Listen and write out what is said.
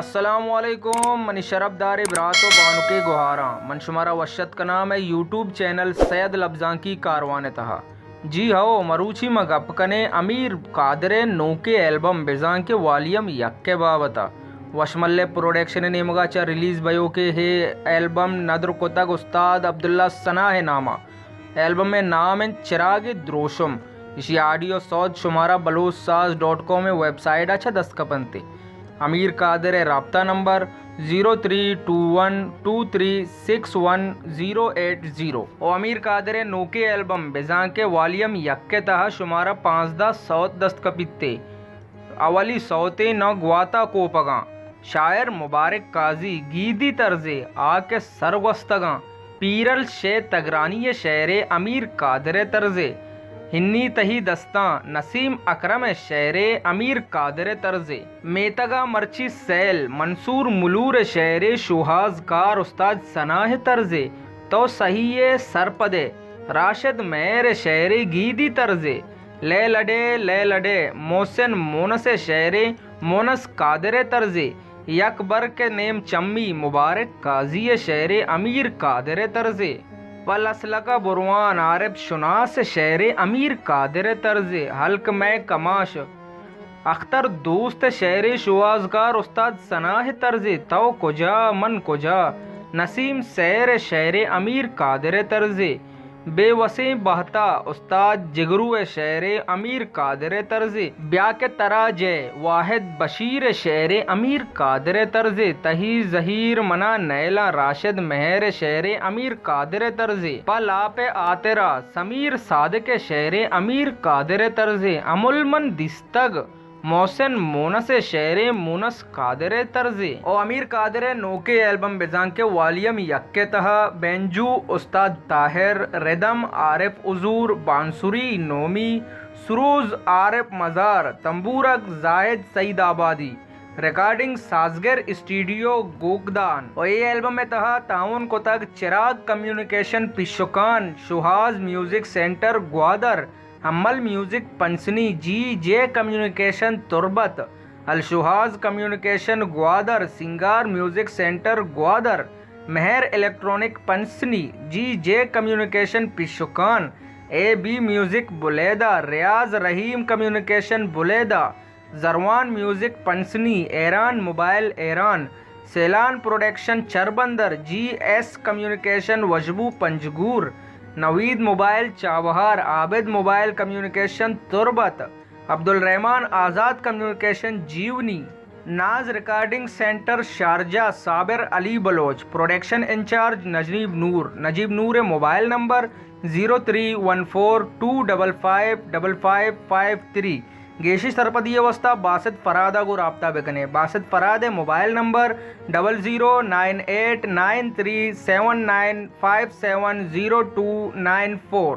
السلام علیکم، منی شرپ دارے برات و بانکے گوہاراں، من شمارا وشت کناں مئے یوٹیوب چینل سید لبزانکی کاروان ءِ تہا۔ جی ہو، مروچی ما گپ کنیں امیر قادر ءِ نوکیں البم بزاں کہ والیم یک ءِ بابت ءَ۔ وشمل ءِ پروڈکشن ءِ نیمگ ءَ چہ ریلیز بئیوکیں اے البم ندر کتگ استاد عبداللہ ثنا ءِ نام ءَ۔ البم ءِ نام انت چراغ دروشم۔ ایشی آڈیو سوت شمارا بلوچ ساز ڈاٹ کام ءِ ویب سائٹ ءَ چہ دست کپنت۔ امیر قادر ءِ رابطہ number zero three two one two three six one zero eight zero. او امیر قادر ءِ نوکیں البم بزاں کہ والیم یک ءِ تہا شمارا پانزدہ سوت دست کپیت۔ اولی سوتے ناں گواتا کوپگاں، شاعر مبارک قاضی، گیدی طرزے، آ کہ سر گوستگاں، پیرل شے تگرانی ءِ شعرے امیر قادر ءِ طرزے، ہنی تہی دستاں، نسیم اکرم ءِ شعرے امیر قادر ءِ طرزے، میتگا مرچی سیل، منصور ملور ءِ شعرے شوہاز کار استاد ثنا ءِ طرزے، تو سہی ءِ سرپدے، راشد مہر ءِ شعرے گیدی طرزے، لے لڈے، لے لڈے، محسن مونس ءِ شعرے مونس قادر ءِ طرزے، یک بر کہ نیم چمی مبارک قاضی ءِ شعرے امیر قادر ءِ طرزے، پہ لسلکہ بروان عارف شناس ءِ شعرے امیر قادر ءِ طرزے، ہلک مئے کماش اختر دوست ءِ شعرے شوہازکار استاد ثنا ءِ طرزے، تو کجا من کجا، نسیم سحر ءِ شعرے امیر قادر ءِ طرزے، بے وسیں بہتا استاد جگرو ءِ شعرے امیر قادر ءِ طرزے، بیا کہ ترا جئے واحد بشیر ءِ شعرے امیر قادر ءِ طرزے، تہی زہیر منا نیلاں راشد مہر ءِ شعرے امیر قادر ءِ طرزے، پہ لاپ ءِ ہاترا سمیر صادق ءِ شعرے امیر قادر ءِ طرزے، امل من دیستگ محسن مونس ءِ شعرے مونس قادر ءِ طرزے۔ او امیر قادر ءِ نوکیں البم بزاں کہ والیم یک ءِ تہا بینجو استاد طاہر، ردم عارف حضور، بانسری نومی، سروز عارف مزار، تمبورگ زاہد سعید آبادی، ریکارڈنگ سازگر اسٹوڈیو گوکدان۔ و اے البم ءِ تہا تعاون کتگ چراغ کمیونیکیشن پیشکان، شوہاز میوزک سینٹر گوادر، حمل میوزک پنسنی، جی جے کمیونیکیشن تربت، الشوہاز کمیونیکیشن گوادر، سنگار music centre Gwadar, Mehar electronic Pasni, G J communication Pishukan, A B music Buleda, Riaz Rahim communication Buleda, Zarwan music Pasni, Iran mobile Iran, Sailan production Charbandar, G S communication وشبو Panjgur, Naveed mobile Chabahar, Abid mobile communication Turbat, Abdulrahman Azad communication Jiwani, Naz recording centre Sharjah, Sabir Ali Baloch, production incharge Najib Noor, Najib Noor ءِ mobile number zero three one four two double five double five five three. گیشیں سرپدی ءِ واستا باسط فراد ءَ گوں رابطہ بہ کن ئے۔ باسط فراد ءِ mobile number double zero nine eight nine three seven nine five seven zero two nine four.